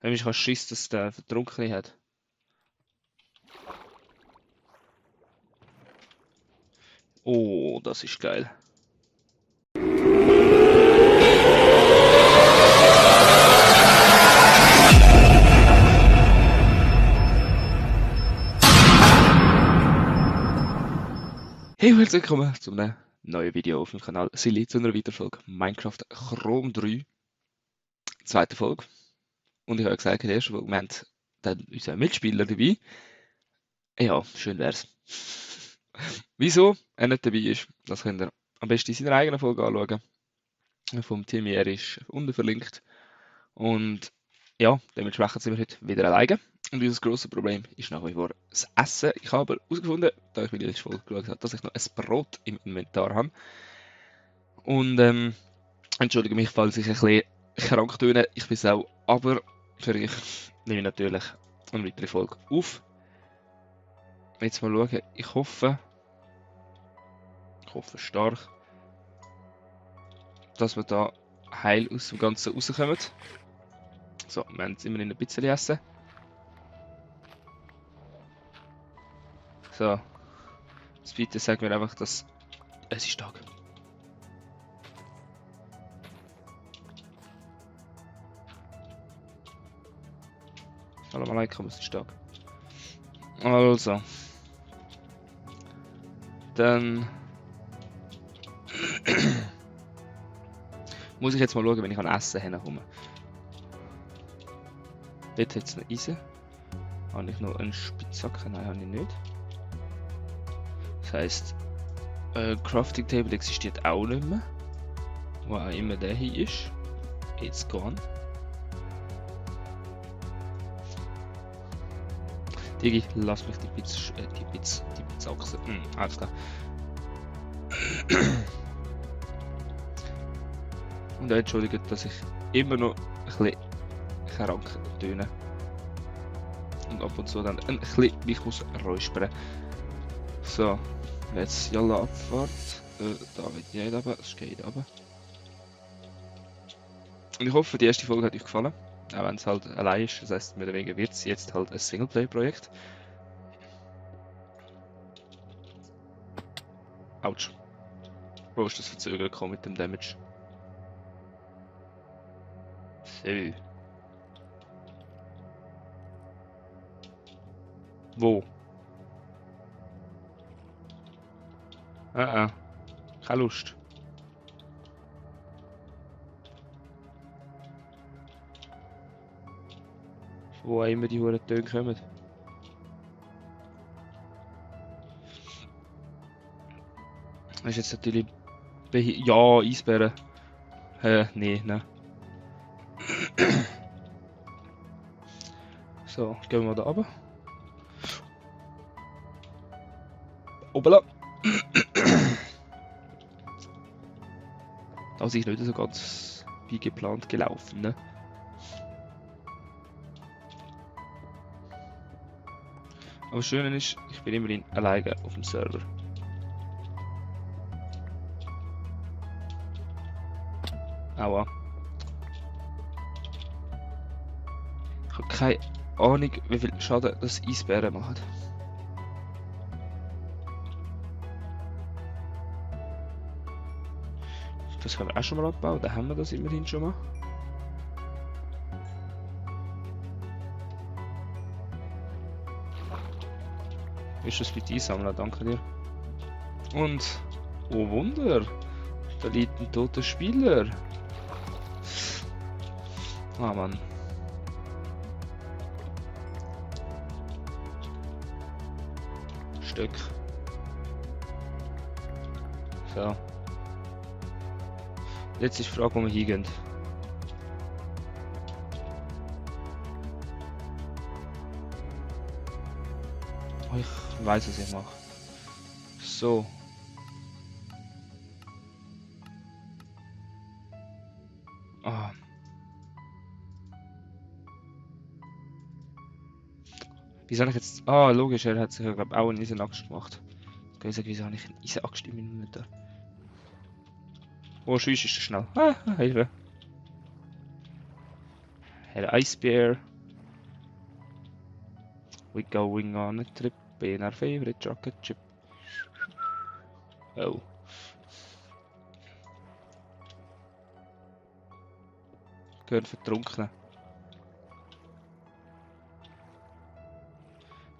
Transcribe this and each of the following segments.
Wenn ich Schiss, dass der vertrunken hat. Oh, das ist geil. Hey, herzlich willkommen zu einem neuen Video auf dem Kanal Silly, zu einer Weiterfolge Minecraft Chrome 3, zweite Folge. Und ich habe gesagt, in der ersten Folge, wir haben dann unseren Mitspieler dabei. Ja, schön wär's. Wieso er nicht dabei ist, das könnt ihr am besten in seiner eigenen Folge anschauen. Vom Team er ist unten verlinkt. Und ja, dementsprechend sind wir heute wieder alleine. Und unser grosses Problem ist nach wie vor das Essen. Ich habe aber herausgefunden, da ich mir die letzte Folge geschaut habe, dass ich noch ein Brot im Inventar habe. Und entschuldige mich, falls ich ein bisschen krank töne. Ich bin es auch, aber für euch nehme ich natürlich eine weitere Folge auf. Jetzt mal schauen. Ich hoffe stark, dass wir da heil aus dem Ganzen rauskommen. So, wir haben jetzt immerhin ein bisschen Essen. So, jetzt bitte sagen wir einfach, dass es ist Tag. Salam alaikum, es ist Tag. Also. Dann muss ich jetzt mal schauen, wenn ich an Essen hinkomme. Dort hat es noch Eisen. Habe ich noch einen Spitzhacken? Nein, habe ich nicht. Das heisst, Crafting Table existiert auch nicht mehr. Wo auch immer der hier ist. It's gone. Digi, lass mich die Pizzachse. Alles klar. Und entschuldigt, dass ich immer noch ein bisschen krank töne. Und ab und zu dann ein bisschen mich muss räuspern. So, jetzt Jalla Abfahrt. Da wird nicht runter, es geht runter. Und ich hoffe, die erste Folge hat euch gefallen. Auch wenn es halt allein ist, das heisst, mehr oder weniger wird es jetzt halt ein Singleplay-Projekt. Autsch. Wo ist das verzögert gekommen mit dem Damage? So. Wo? Keine Lust. Wo auch immer die Huren Töne kommen. Das ist jetzt natürlich... Ja, Eisbären. Nee, ne. So, gehen wir mal da runter. Obala! Das ist nicht so ganz wie geplant gelaufen, ne? Aber das Schöne ist, ich bin immerhin alleine auf dem Server. Aua. Ich habe keine Ahnung, wie viel Schaden das Eisbären macht. Das können wir auch schon mal abbauen, da haben wir das immerhin schon mal. Ist das bitte einsammeln, danke dir. Und, oh Wunder, da liegt ein toter Spieler. Ah Mann. Stück. So. Jetzt ist die Frage, wo wir hingehen. Oh, ich weiß, was ich mache. So. Ah. Wie soll ich jetzt... Ah, logisch, er hat sich ja, glaube ich, auch eine Eisenaxt gemacht. Jetzt kann ich sagen, wieso habe ich eine Eisenaxt im Inventar? Oh, schießt ist schnell. Ah, Hilfe. Herr Eisbär. We going on a trip in our favorite chocolate chip. Oh. Gehören vertrunken.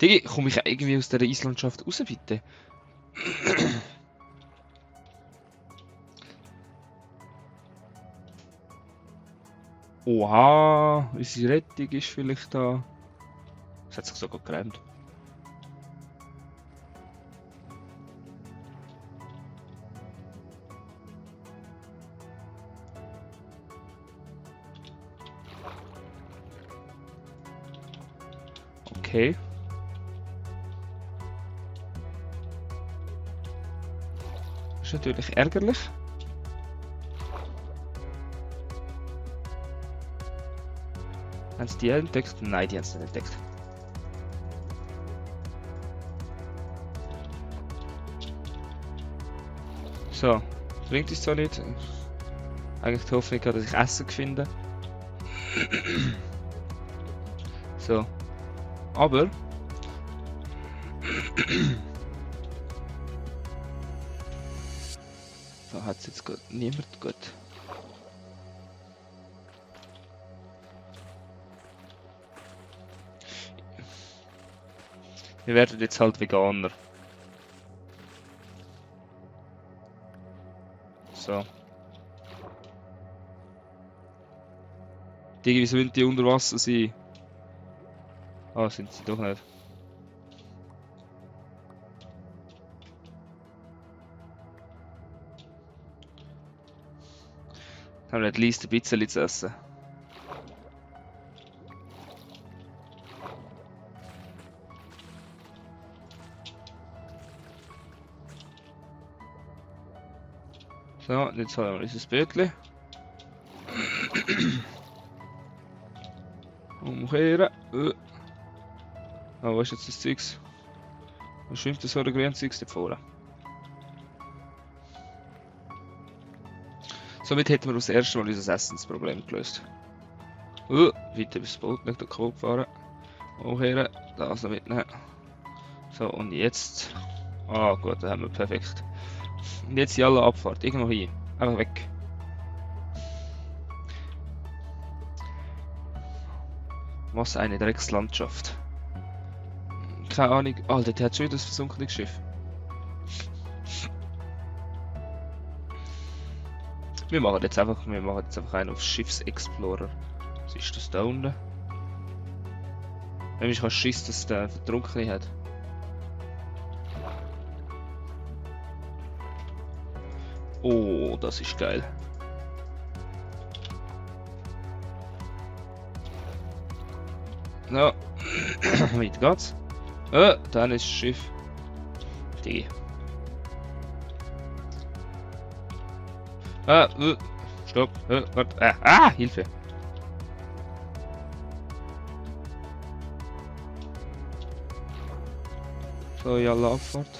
Digi, komme ich irgendwie aus der Eislandschaft raus, bitte? Oha, unsere Rettung ist vielleicht da. Es hat sich sogar geräumt. Okay. Das ist natürlich ärgerlich. Haben sie die entdeckt? Nein, die haben es nicht entdeckt. So, bringt es zwar nicht. Eigentlich die Hoffnung, dass ich Essen finde. So. Aber. Da hat es jetzt gut. Niemand gut. Wir werden jetzt halt Veganer. So. Digi, wieso wollen die unter Wasser sein? Ah, sind sie doch nicht. Haben wir at least ein bisschen zu essen. So, jetzt haben wir unser Bötchen. Umkehren. Wo ist jetzt das Zeugs? Wo schwimmt das so ein grünes Zeugs da vorne? Somit hätten wir das erste Mal unser Essensproblem gelöst. Weiter bis das Boot nicht kaputt fahren. Umkehren, das noch mitnehmen. So, und jetzt. Ah, gut, da haben wir perfekt. Und jetzt die alle Abfahrt, irgendwo hin. Einfach weg. Was eine Dreckslandschaft. Keine Ahnung. Alter, der hat schon wieder das versunkene Schiff. Wir machen jetzt einfach einen auf Schiffsexplorer. Was ist das da unten? Ich habe Schiss, dass der vertrunken hat. Oh, das ist geil. Ja, weiter geht's. Dann ist das Schiff. Digi. Stopp. Warte. Hilfe. So, jalla Abfahrt.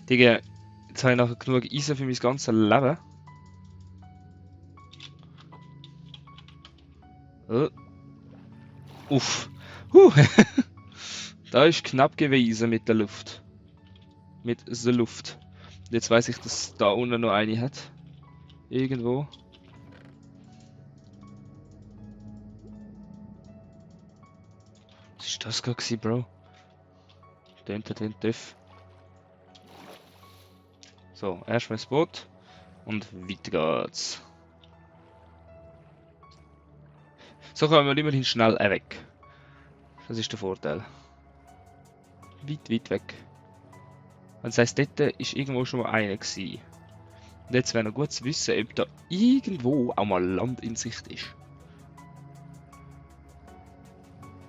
Digga, jetzt habe ich nachher genug Eisen für mein ganzes Leben. Uff. Da ist knapp gewesen mit der Luft. Mit der Luft. Jetzt weiß ich, dass da unten noch eine hat. Irgendwo. Was ist das gerade, Bro? Den TÜV. So, erstmal das Boot. Und weiter geht's. So kommen wir immerhin schnell weg. Das ist der Vorteil. Weit weg. Das heisst, dort ist irgendwo schon mal einer gewesen. Und jetzt wäre noch gut zu wissen, ob da irgendwo auch mal Land in Sicht ist.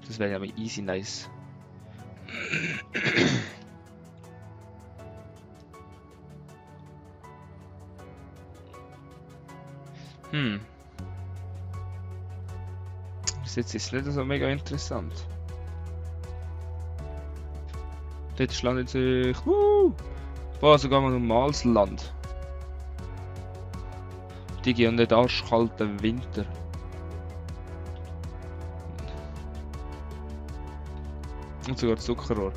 Das wäre ja mal easy nice. Bis jetzt ist es nicht so mega interessant. Dort ist Land in Sicht. Boah, sogar mal normales Land. Digi und nicht arschkalter Winter. Und sogar Zuckerrohr.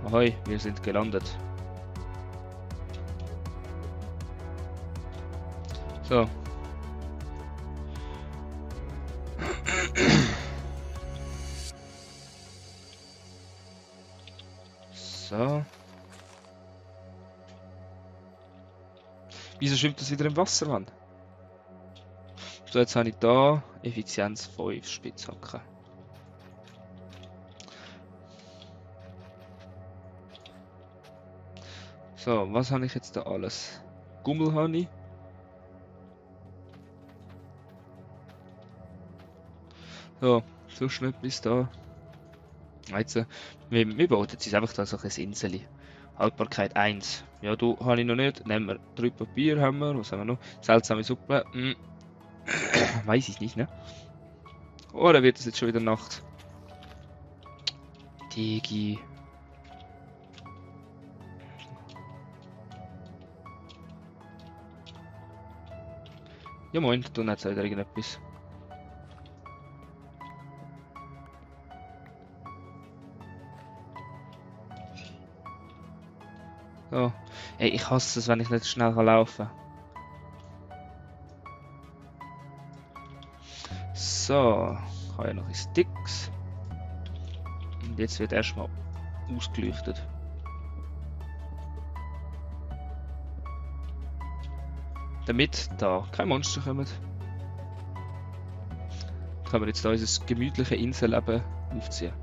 Ahoi, wir sind gelandet. So. So. Wieso schwimmt das wieder im Wasser, Mann? So, jetzt habe ich da Effizienz 5 Spitzhacke. So, was habe ich jetzt da alles? Gummel habe ich. So, sonst noch etwas da. Jetzt, wir bauen jetzt einfach da so ein Insel. Haltbarkeit 1. Ja, du habe ich noch nicht. Nehmen wir 3 Papier, haben wir. Was haben wir noch? Seltsame Suppe. Weiß ich nicht, ne? Oder wird es jetzt schon wieder Nacht? Digi. Ja moin, da tun jetzt wieder irgendetwas. So. Ey, ich hasse es, wenn ich nicht schnell laufen kann. So, ich habe ja noch ein Sticks. Und jetzt wird erstmal ausgeleuchtet. Damit da keine Monster kommen, können wir jetzt da unser gemütliches Inselleben aufziehen.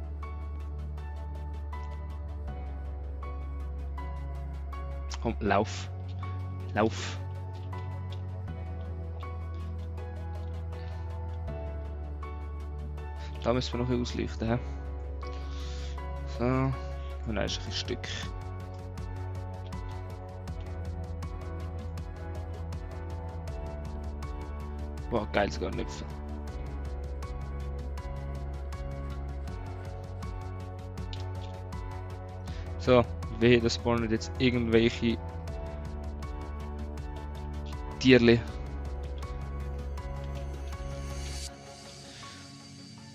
Komm, lauf. Lauf. Da müssen wir noch ein bisschen ausleuchten. He? So. Und dann ist ein Stück. Wow, geil, sogar Nüpfen. So, wehe, das spawnen jetzt irgendwelche Tierli.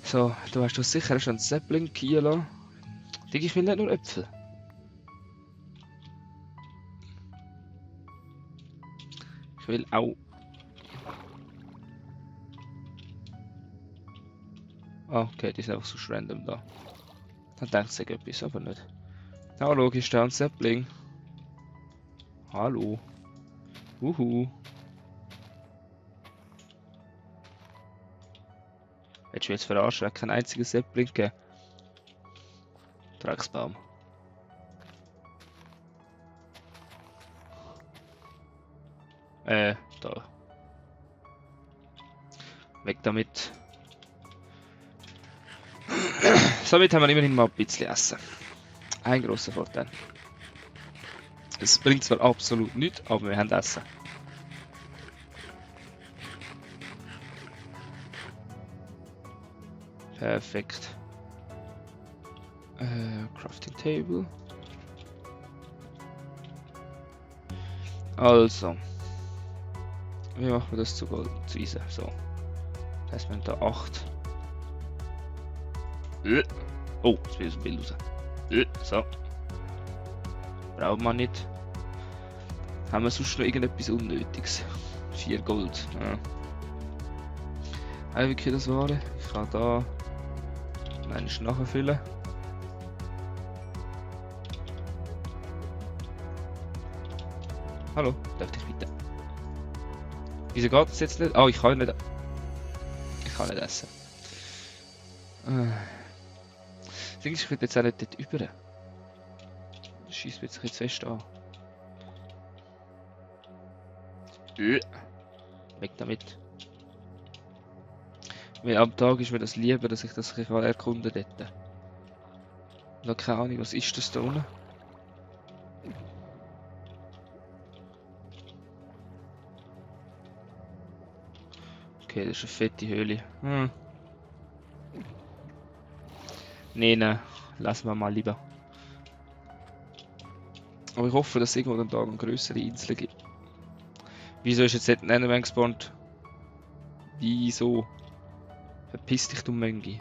So, du hast doch sicher schon einen Sapling hier lassen. Digga, ich will nicht nur Äpfel. Ich will auch. Ah, okay, die sind einfach so random da. Dann denkt sich etwas, aber nicht. Ja, logisch, da ein Sapling. Hallo. Wuhu. Hättest du jetzt verarscht, hat kein einziges Sapling gegeben. Drecksbaum. Da. Weg damit. Somit haben wir immerhin mal ein bisschen Essen. Ein grosser Vorteil. Es bringt zwar absolut nichts, aber wir haben Essen. Perfekt. Crafting Table. Also. Wie machen wir das zu Eisen? So. Das heißt, wir haben da 8. Oh, jetzt will ich aus dem Bild raus. So. Braucht man nicht. Haben wir sonst noch irgendetwas Unnötiges? 4 Gold. Ja. Wirklich das Wahre. Ich kann da manchmal nachfüllen. Hallo, darf ich bitte? Wieso geht das jetzt nicht? Oh, ich kann nicht. Ich kann nicht essen. Ich könnte jetzt auch nicht dort über. Das schießt mich jetzt fest an. Weg damit. Weil am Tag ist mir das lieber, dass ich das erkunden kann dort. Ich habe keine Ahnung, was ist das da unten? Okay, das ist eine fette Höhle. Nee, lassen wir mal lieber. Aber ich hoffe, dass es irgendwo dann da eine größere Insel gibt. Wieso ist jetzt nicht ein Enderman gespawnt? Wieso? Verpiss dich, du Möngi.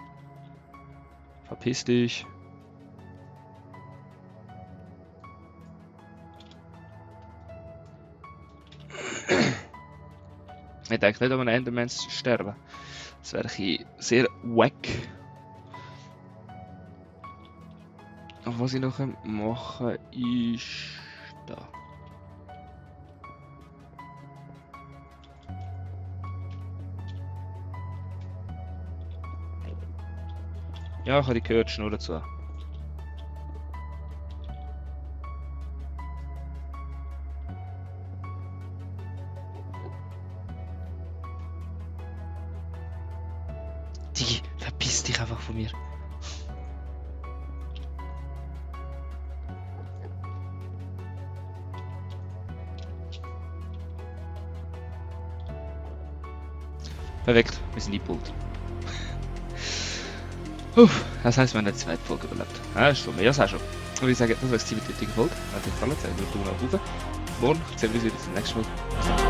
Verpiss dich. Ich denke nicht an einen Enderman zu sterben. Das wäre ein sehr wack. Aber was ich noch machen ist da. Ja, ich habe die gehört, Schnur dazu. Digi, verpiss dich einfach von mir. Perfekt, wir sind eingepult. Das heisst, wir haben die zweite Folge überlebt. Ja, ist schon mehr als auch schon. Und ich sage, das war die heutigen Folge. Wenn es euch gefallen hat, seid ihr auf Morgen sehen wir uns wieder zum nächsten Mal.